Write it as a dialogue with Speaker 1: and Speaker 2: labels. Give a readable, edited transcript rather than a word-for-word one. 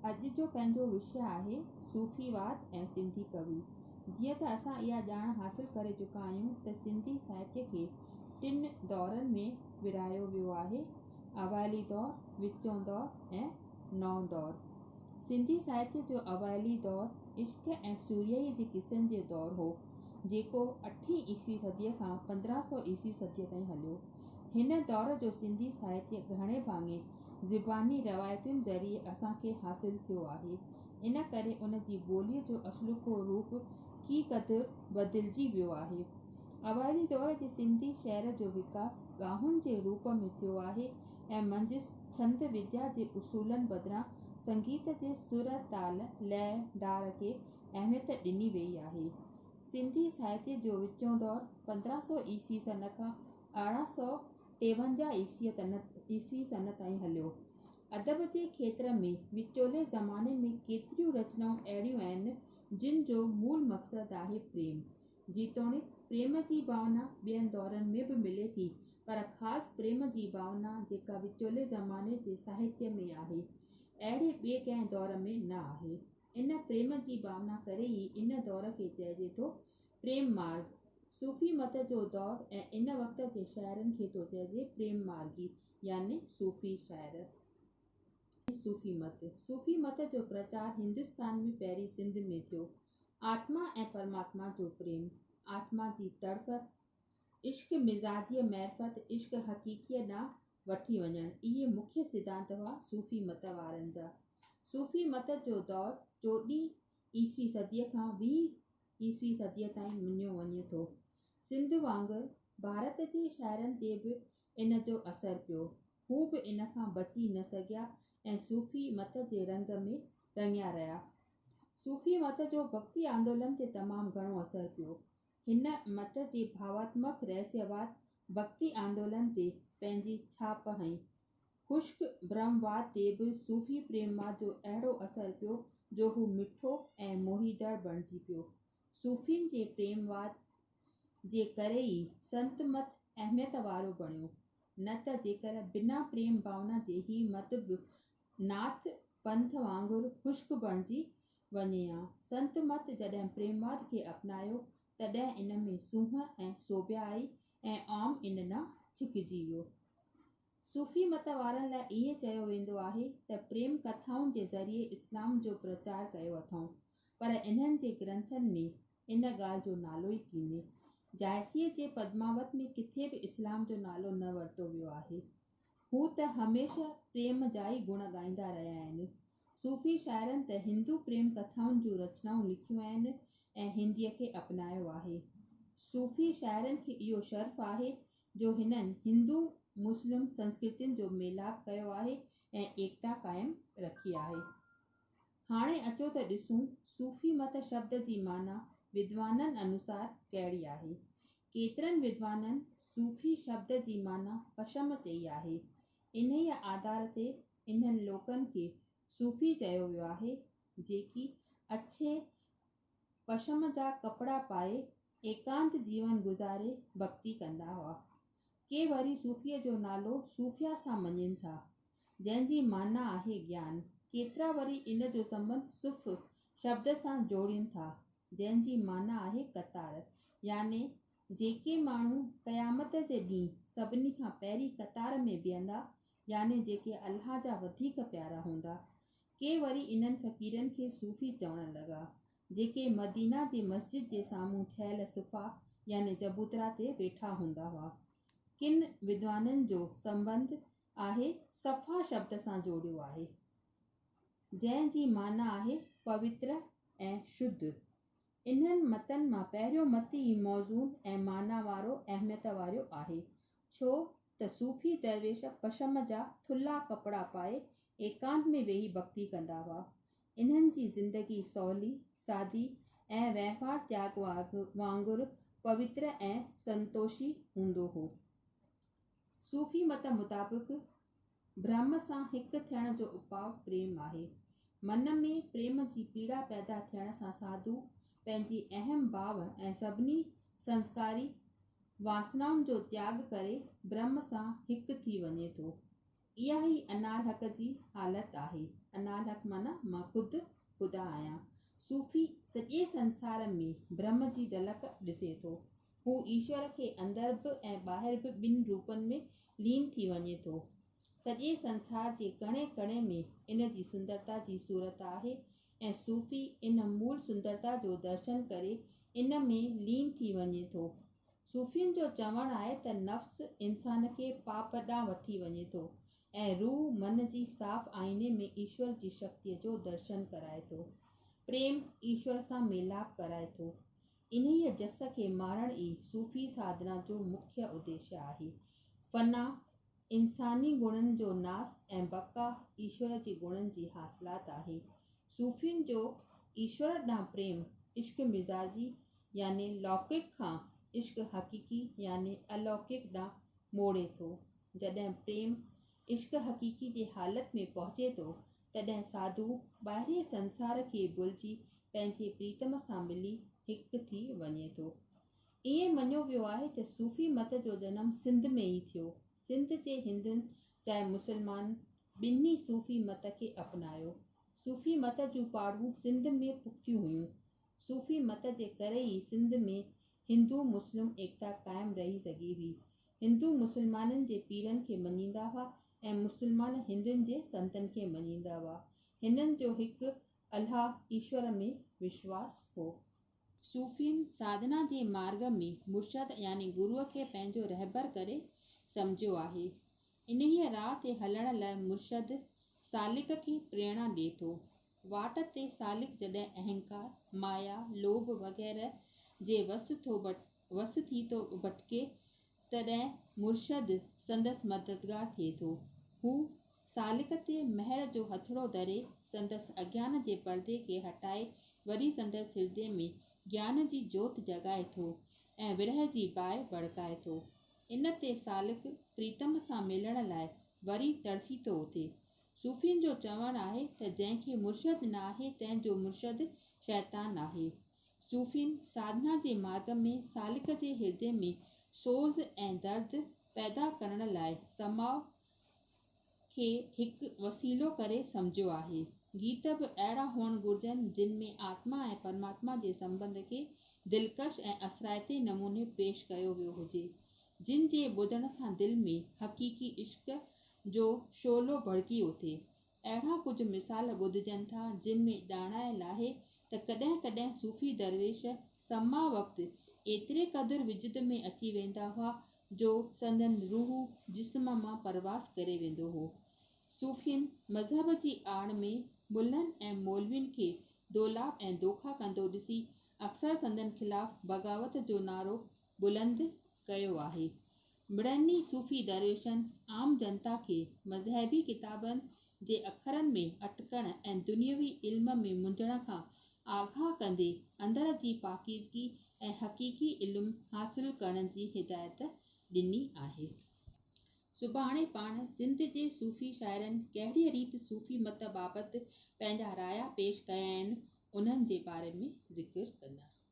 Speaker 1: اڄ جو پنهنجو وشيه آهي صوفيواد ۽ سنڌي ڪوي. جيئن ته اسان اها ڄاڻ حاصل ڪري چڪا آهيون ته سنڌي ساهتيه کي ٽن دورن ۾ ورهايو ويو آهي، اوائلي دور، وچون دور ۽ نئون دور. سنڌي ساهتيه جو اوائلي دور عشق ۽ سورهيائيء جي قصن جي دور هو، جيڪو اٺين عيسوي صديء کان 15 سئو عيسوي صديء تائين هليو. هن دور جو سنڌي ساهتيه گهڻي ڀاڱي زباني روايتن ذريعي اسان کي حاصل ٿيو آهي، ان ڪري ان جي ٻوليء جو اصلوڪو روپ ڪي قدر بدلجي ويو آهي. اوائلي دور جي سنڌي شعر جو وڪاس ڳاهن جي روپ ۾ ٿيو آهي ۽ منجهس ڇند وديا جي اصولن بدران سنگيت جي سر، تال، لئه، ڍار کي اهميت ڏني ويئي آهي. سنڌي ساهتيه جو وچون دور 15 سئو عيسوي سن کان 1853 عيسوي سن تائين هليو. ادب جي کيتر ۾ وچولي زماني ۾ ڪيتريون رچنائون اهڙيون آهن، جن جو مول مقصد آهي پريم. جيتوڻيڪ پريم جي ڀاونا ٻين دورن ۾ به ملي ٿي، پر خاص پريم جي ڀاونا جيڪا وچولي زماني جي ساهتيه ۾ آهي، اهڙي ٻئي ڪنهن دور ۾ نه آهي. ان پريم جي ڀاونا ڪري ئي ان دور کي چئجي ٿو پريم مارگ. صوفي مت جو دور ۽ ان وقت جي شاعرن کي ٿو چئجي پريم مارگي يعني صوفي شاعر. صوفي مت، صوفي مت جو پرچار هندستان ۾ پهرين سنڌ ۾ ٿيو. آتما ۽ پرماتما جو پريم، آتما جي تڙڦ، عشق مزاجيء معرفت عشق حقيقيء ڏانهن وٺي وڃڻ، اهي مکيه سڌانت هئا صوفي مت وارن جا. صوفي مت جو دور چوڏهين عيسوي صديء کان ويهين عيسوي صديء تائين مڃيو وڃي ٿو. سنڌ وانگر ڀارت جي شاعرن تي به ان جو اثر پيو. هو به ان کان بچي نه سگهيا ۽ صوفي مت جي رنگ ۾ رڱيا رهيا. صوفي مت جو ڀڳتي آندولن تي تمام گهڻو اثر پيو. هن مت جي ڀاواتمڪ رهسيواد ڀڳتي آندولن تي پنهنجي ڇاپ هنئي. خشڪ برهمواد تي به صوفي پريمواد جو اهڙو اثر پيو جو هو مٺو ۽ موهيندڙ بڻجي پيو. صوفين جي پريمواد جي ڪري ئي سنت مت اهميت وارو بڻيو، نه ته جيڪر بنا پريم ڀاونا جي هي مت به ناٿ پنٿ وانگر خشڪ بڻجي وڃي ها. سنت مت جڏهن پريمواد کي اپنايو، تڏهن ان ۾ سونهن ۽ سوڀيا آئي ۽ عام ان ڏانهن ڇڪجي ويو. صوفي مت وارن لاء ائين چيو ويندو آهي ته پريم ڪٿائن جي ذريعي اسلام جو پرچار ڪيو اٿئون، پر انهن جي گرنٿن ۾ ان ڳالهه جو نالو ئي ڪينهي. جائسيء جي پدماوت ۾ ڪٿي به اسلام جو نالو نه ورتو ويو آهي. هو ته هميشه پريم جا ئي گڻ ڳائيندا رهيا آهن. صوفي شاعرن ته هندو پريم ڪٿائن جون رچنائون لکيون آهن ۽ هنديء کي اپنايو آهي. صوفي شاعرن کي اهو شرف آهي جو هنن هندو مسلم سنسڪرتين جو ميلاپ ڪيو آهي ۽ ايڪتا قائم رکي آهي. هاڻي اچو ته ڏسون صوفي مت شبد جي معنيٰ ودوانن انوسار ڪهڙي آهي. ڪيترن ودوانن صوفي شبد جي معنيٰ پشم چئي آهي. انهيء آڌار تي انهن لوڪن کي صوفي چيو ويو آهي، جيڪي اڇي پشم جا ڪپڙا پائي ايڪانت جيون گذاري ڀڳتي ڪندا هئا. ڪي وري صوفيء جو نالو صوفيا سان مڃين ٿا، جنهن جي معنيٰ آهي گيان. ڪيترا وري ان جو سنٻنڌ صف شبد سان جوڙين ٿا، جنهن جي معنيٰ آهي قطار، يعني جيڪي ماڻهو قيامت جي ڏينهن سڀني کان پهرين قطار ۾ بيهندا، يعني جيڪي الله جا وڌيڪ پيارا هوندا. ڪي وري انهن فقيرن کي صوفي چوڻ لڳا، جيڪي مدينه جي مسجد جي سامهون ٺهيل صفا يعني چبوترا تي ويٺا هوندا هئا. ڪن ودوانن جو سنٻنڌ آهي صفا شبد سان جوڙيو آهي. جنهن جي معنيٰ آهي پوتر ۽ شڌ. انهن متن مان پهريون مت ئي موزون ۽ معنيٰ وارو اهميت واريو آهي، ڇو ته صوفي درويش پشم جا ٿلها ڪپڙا پائي ايڪانت ۾ ويهي ڀڳتي ڪندا هئا. انهن جي زندگي سولي، سادي ۽ وهنوار تياڳ وانگر پوتر ۽ سنتوشي هوندو هو. صوفي مت مطابق برهم سان هڪ ٿيڻ جو اپاء پريم آهي. من ۾ پريم جي پيڙا پيدا ٿيڻ سان ساڌو پنهنجي اهم ڀاو ۽ سڀني سنسڪاري واسنائن جو تياڳ ڪري برهم سان هڪ ٿي وڃي ٿو. اها ئي اناالحق جي حالت آهي. اناالحق معنيٰ مان خود خدا آهيان. صوفي سڄي سنسار ۾ برهم جي جهلڪ ڏسي ٿو. هو ايشور کي اندر به ۽ ٻاهر به ٻن روپن ۾ لين ٿي وڃي ٿو. سڄي سنسار جي ڪڻي ڪڻي ۾ ان جي سندرتا جي صورت آهي ۽ صوفي ان مول سندرتا جو درشن ڪري ان ۾ لين ٿي وڃي ٿو. صوفين جو چوڻ آهي ته نفس انسان کي پاپ ڏانهن وٺي وڃي ٿو ۽ روح من جي صاف آئيني ۾ ايشور جي شڪتيء جو درشن ڪرائي ٿو. پريم ايشور سان ميلاپ ڪرائي ٿو. انهيء جس کي مارڻ ئي صوفي ساڌنا جو مکيه اديشيه آهي. فنا انساني گڻن جو ناس ۽ بقا ايشور جي گڻن جي حاصلات آهي. صوفين جو ايشور ڏانهن پريم عشق مزاجي يعني لوڪڪ کان عشق حقيقي يعني الوڪڪ ڏانهن موڙي ٿو. جڏهن پريم عشق حقيقي جي حالت ۾ پهچي ٿو، تڏهن ساڌو ٻاهرئين سنسار کي ڀلجي پنهنجي پريتم سان ملي هڪ ٿي وڃي ٿو. ائين مڃيو ويو آهي ته صوفي مت جو جنم سنڌ ۾ ئي ٿيو. سنڌ جي هندن چاهي مسلمان ٻنهي صوفي مت کي اپنايو. صوفي مت جون پاڙون سنڌ ۾ پختيون هيون. صوفي مت جي ڪري ئي سنڌ ۾ هندو مسلم ايڪتا قائم رهي سگهي هئي. هندو مسلمانن جي پيرن کي مڃيندا هئا ۽ مسلمان هندن جي سنتن کي مڃيندا هئا. هنن جو هڪ الله ايشور ۾ وشواس هو. صوفين ساڌنا جي مارڳ ۾ مرشد يعني گروء کي پنهنجو رهبر ڪري سمجهيو آهي. انهيء راهه تي هلڻ لاء مرشد سالڪ کي پريرڻا ڏئي ٿو. واٽ تي سالڪ جڏهن اهنڪار، مايا، لوڀ وغيره جي وس ٿو وس ٿي ٿو ڀٽڪي، تڏهن مرشد سندس مددگار ٿئي ٿو. هو سالڪ تي مهر جو هٿڙو ڌري سندس اگيان جي پردي کي هٽائي وري سندس هردي ۾ گيان جي جوت جڳائي ٿو ۽ ورهه جي باهه ڀڙڪائي ٿو. ان تي سالڪ پريتم سان ملڻ لاء وري تڙڦي ٿو اٿي. صوفين جو چوڻ آهي ته جنهن کي مرشد نه آهي تنهن جو مرشد شيطان آهي. صوفين ساڌنا جي مارڳ ۾ سالڪ جي هردي ۾ سوز ۽ درد پيدا ڪرڻ لاء سماع کي هڪ وسيلو ڪري سمجهيو آهي. گيت به اهڙا هئڻ گهرجن جن ۾ آتما ۽ پرماتما جي سنٻنڌ کي دلڪش ۽ اثرائتي نموني پيش ڪيو ويو هجي، جن جي ٻڌڻ سان دل ۾ حقيقي عشق جو شعلو ڀڙڪي اٿي. اهڙا ڪجهه مثال ٻڌجن ٿا، جن ۾ ڄاڻايل آهي ته ڪڏهن ڪڏهن صوفي درويش سماع وقت ايتري قدر وجد ۾ اچي ويندا هئا، جو سندن روح جسم مان پرواز ڪري ويندو هو. صوفين مذهب جي آڙ ۾ ملن ۽ مولوين کي دولاب ۽ دوکا ڪندو ڏسي اڪثر سندن خلاف بغاوت جو نعرو بلند ڪيو آهي. مڙني صوفي درويشن عام جنتا کي مذهبي ڪتابن جي اکرن ۾ اٽڪڻ ۽ دنيوي علم ۾ منجهڻ کان آگاهه ڪندي اندر جي پاڪيزگي ۽ حقيقي علم حاصل ڪرڻ جي هدايت ڏني آهي. سڀاڻي پاڻ سنڌ جي صوفي شاعرن ڪهڙيء ريت صوفي مت بابت پنهنجا رايا پيش ڪيا آهن، انهن جي باري ۾ ذڪر ڪنداسين.